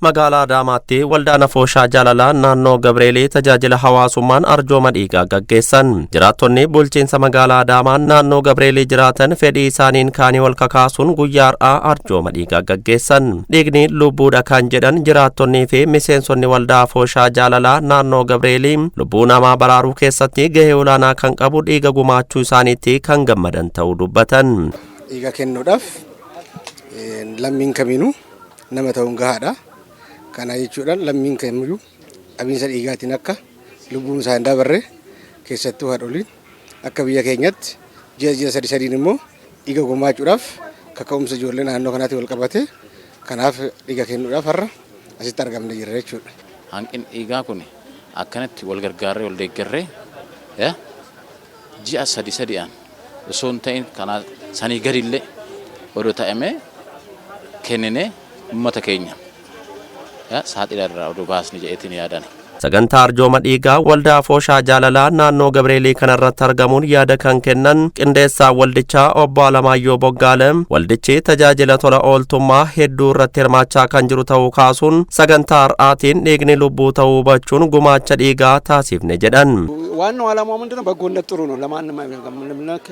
Magaalaa Adaamaatti waldaan Afooshaa Jaalalaa naannoo Gabreelii tajaajila hawaasummaan arjooma dhiigaa gaggeessan. Jiraattonni bulchiinsa magaalaa Adaamaa naannoo Gabreelii jiraatan fedhii isaaniin kaanii wal kakaasuun guyyaa har'aa arjooma dhiigaa gaggeessan. Dhiigni lubbuudha kan jedhan jiraattonnii fi miseensonni waldaa Afooshaa Jaalalaa naannoo Gabreelii, lubbuu namaa baraaruu keessatti gahee olaanaa kan qabu dhiiga gumaachuu isaaniitti kan gammadan ta'uu dubbatan. Dhiiga kennuudhaaf lammiin kamiinuu nama ta'uun gahaadha. Kana jechuudhaan lammiin kamiyyuu dhabiinsa dhiigaatiin akka lubbuun isaa hin dabarre, keessattuu haadholiin, akka biyya keenyatti ji'a ji'a sadi sadiin immoo dhiiga gumaachuudhaaf kaka'umsa ijoollee naannoo kanaatti wal qabate, kanaaf dhiiga kennuudhaaf har'a asitti argamne jirra jechuudha. Hanqinni dhiigaa kun akkanatti wal gargaarree, wal deeggarree, ji'a sadi sadi'aan osoo hin ta'in kanaa sanii gadillee odoo ta'amee kenninee uummata keenya saaxila irraa odoo baasni jedheetiin yaadan. Sagantaa arjooma dhiigaa waldaa Afooshaa Jaalalaa naannoo Gabreelii kanarratti argamuun yaada kan kennan qindeessaa waldichaa obbo Alamaayyoo Boggaale, waldichi tajaajila tola ooltummaa hedduu irratti hirmaachaa kan jiru ta'uu kaasuun, sagantaa har'aatiin dhiigni lubbuu ta'uu hubachuun gumaacha dhiigaa taasifne jedhan. ዋናው ዓላማው ምንድነው? በጎነት ጥሩ ነው። ለማንም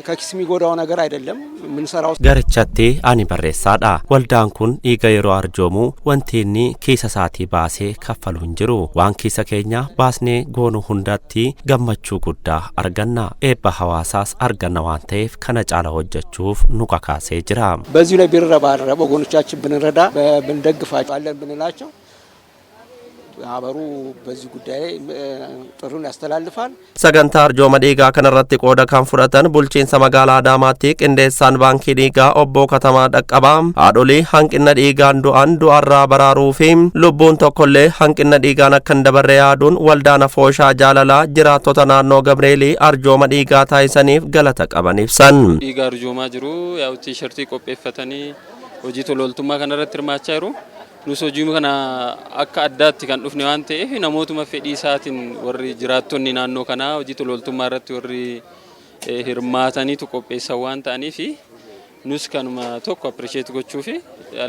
ከኪስ የሚጎዳው ነገር አይደለም። የምንሰራው Garichatti ani barreessaadha. Waldaan kun dhiiga yeroo arjoomu wanti inni kiisa isaatii baasee kaffalu hin jiru. Waan kiisa keenya baasnee goonu hundatti gammachuu guddaa arganna. Eebba hawaasaas arganna waan ta'eef kana caala hojjechuuf nu kakaasee jira. በዚሁ ላይ ቢረባረብ፣ ወገኖቻችን ብንረዳ፣ ብንደግፋቸው አለን ብንላቸው ማህበሩ በዚህ ጉዳይ ላይ ጥሪውን ያስተላልፋል። Sagantaa arjooma dhiigaa kanarratti qooda kan fudhatan bulchiinsa magaalaa Adaamaatti qindeessaan baankii dhiigaa obbo Katamaa Dhaqqabaa, haadholii hanqina dhiigaan du'an du'arraa baraaruu fi lubbuun tokkollee hanqina dhiigaan akka hin dabarre yaaduun waldaan Afooshaa Jaalalaa jiraattota naannoo Gabreelii arjooma dhiigaa taasisaniif galata qaban ibsan. Dhiiga arjoomaa jiru, yaa'u tiishartii qopheeffatanii hojii tola ooltummaa kanarratti hirmaachaa jiru. Nus hojii kana akka addaatti kan dhufne waan ta'eef, namootuma fedhii isaatiin warri jiraattonni naannoo kanaa hojii tola ooltummaa irratti warri hirmaataniitu qopheessan waan ta'aniif, nus kanuma tokko appreciate gochuu fi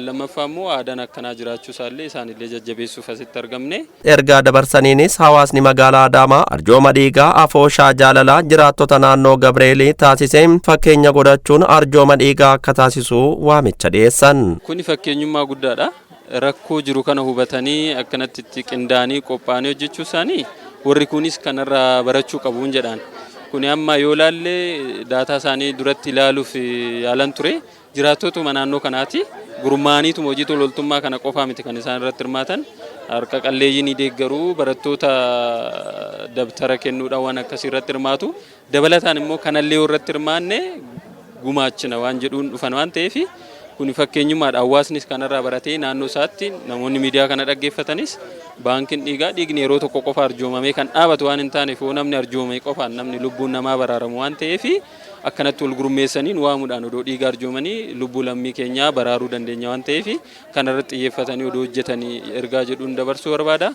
lammaffaa immoo aadaan akkanaa jiraachuu isaallee isaanillee jajjabeessuuf asitti argamne. Ergaa dabarsaniinis hawaasni magaalaa Adaamaa arjooma dhiigaa Afooshaa Jaalalaa jiraattota naannoo Gabreelii taasisee fakkeenya godhachuun arjooma dhiigaa akka taasisu waamicha dhiyeessan. Kuni fakkeenyummaa guddaadha. Rakkoo jiru kana hubatanii akkanatti itti qindaanii qophaa'anii hojjechuu isaanii warri kunis kanarraa barachuu qabuun jedhaan. Kuni amma yoo laalle, daataa isaanii duratti ilaaluuf yaalan ture, jiraattotuma naannoo kanaati. Gurmaaniituma hojii tola ooltummaa kana qofaa miti kan isaan irratti hirmaatan. Harka qalleeyyii ni deeggaru, barattoota dabtara kennuudhaan waan akkasii irratti hirmaatu. Dabalataan immoo kanallee irratti hirmaanne gumaachina waan jedhuun dhufan waan ta'eef, kun fakkeenyummaadha. Hawaasnis kanarraa baratee naannoo isaatti, namoonni miidiyaa kana dhaggeeffatanis, baankiin dhiigaa dhiigni yeroo tokko qofa arjoomamee kan dhaabatu waan hin taaneef, yoo namni arjoomame qofaan namni lubbuun namaa baraaramu waan ta'eef, akkanatti wal gurmeessanii waamuudhaan odoo dhiiga arjoomanii lubbuu lammii keenyaa baraaruu dandeenya waan ta'eef, kanarratti xiyyeeffatanii odoo hojjetanii ergaa jedhuun dabarsuu barbaada.